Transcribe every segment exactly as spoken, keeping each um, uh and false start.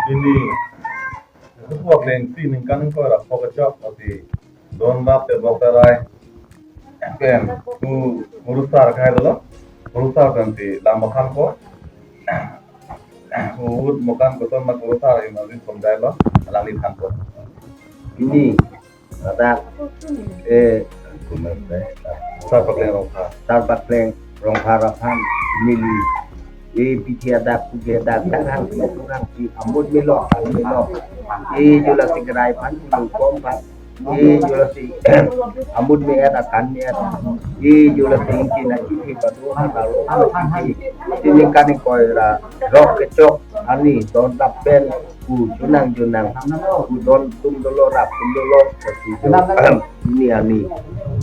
Pini, Supak Lengsi ningkan ingkoi ra pho kechok, ati don lap te bok tarai. Pen, ku, kurusar kai dolo. Kurusar pen ti lam makan ko. Uhut makan ko ton ma kurusar imagine pondai lo, alangli than ko. Pini, ladak, eh, Sarpakleng Rongphar. Sarpakleng Rongphar aphan neli, eh, pithi adak, puji adak, dak hang pi, dak hang pi, amut melo, amut melo. Eh, jo lasi kerai aphan, nangkom aphan. Eh, jo lasi, amut me-et, akan me-et. Eh, jo lasi ingchin achethe pado, atalo, achethe. Pini ningkan ingkoi ra, rok kechok, ani, don lap pen, ku junang junang, ku don tum dolo, rap tum dolo, kasi jo, ini ani,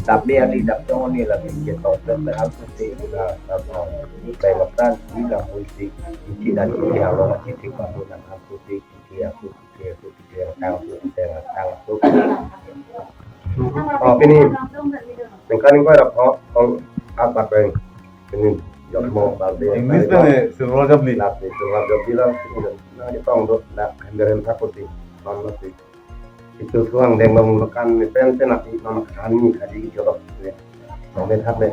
tapi ani dap tong ani lagi kita open berhal putih, na, na, na, ini kayak makan, ini dah putih, ini dan ini kalau masih di kampung dan hal putih, putih aku, putih aku, putih yang tang, putih yang tang, putih. Oh, pini, ningkan ingkoi ra pho, ong, apat bang. Pini, jok mo, balde. English pen ni, Silver Jubilee. Last ni, Silver Jubilee lang, pini, na, di tong do, na, hender hem thak kuti, non lo si. Itu suang deng bang makan ni pen, pen, ati, non, kani, kadi, jorok, ni. Nong, ni thak, ni.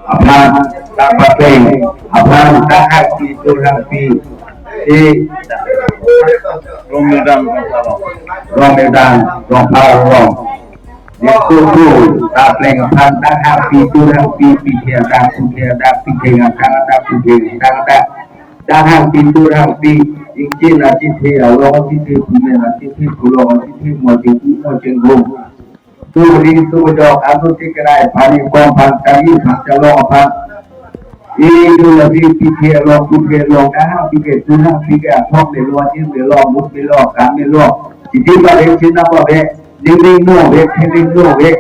Aphan, dak pakai, aphan, dak hak di, dak hak di, di Rong Medan, Rong Medan, Rong Medan, Rong Parong. Di tutu, dak pleng aphan, dak hak di, dak hak di, pi dia, dak pu dia, dak pi dia, dak dak, dak pu dia, dak dak. Dak hak di, dak hak di, ingchin achethe, along achethe, pumen achethe, pulong achethe, mojing, mojing hum. Tu ri tu jok anu ti kerai pani kom pan kari pan chalong pan. Idu labi pithi along puthi along dah pithi tuna pithi athok melo ajin melo mut melo kan melo. Jadi pada cina pada ding ding no ve thing ding no ve.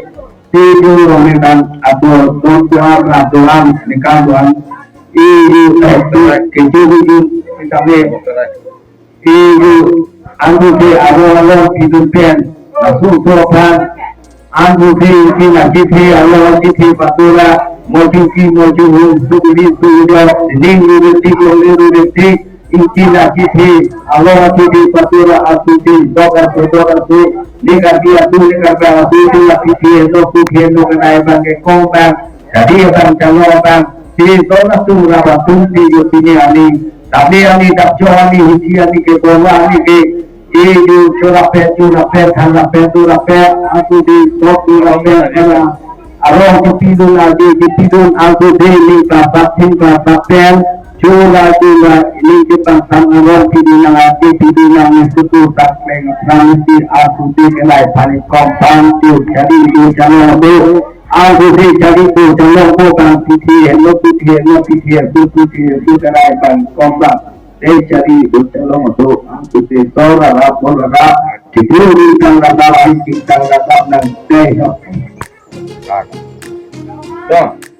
Idu Rong Medan atur don tuan ram tuan nikam tuan. Idu keju keju kita ve. Idu, anuthe aro aro pidun pen, laso so pan, anuthe isi lagi the aro lagi the patura, mojuki moju hum, suguri suguri, ning ruri tik, long ruri tik, isi lagi the, aro lagi the patura, asuti, dok asu, dok asu, ning kati atu, ning kati atu, ning kati the, no ku the, no kenai bang ke kong bang, jadi bang calo bang, si dona tu rawa tum si yo pini ani, Tapi ani dapjo ani hisi ani ke bola ani ke. Idu chora pe chora pe thang la pe tu la pe aku di top tu la pe ela. Arong ke pidun adi di pidun aku di ni ka patin ka papen. Chora chora ni ke pang sam arong pidun nang adi pidun nang ni suku tak leng pram si aku di ke lai pani kompan tu jadi di channel tu. Ang pusi chari pu chalong po kan pithi heno pithi heno pithi heno pithi heno tarai pan komba. Te chari pu chalong do ang pusi so rara po rara. Pithi ri tang rara ang pithi tang rara nang te ho. Dong.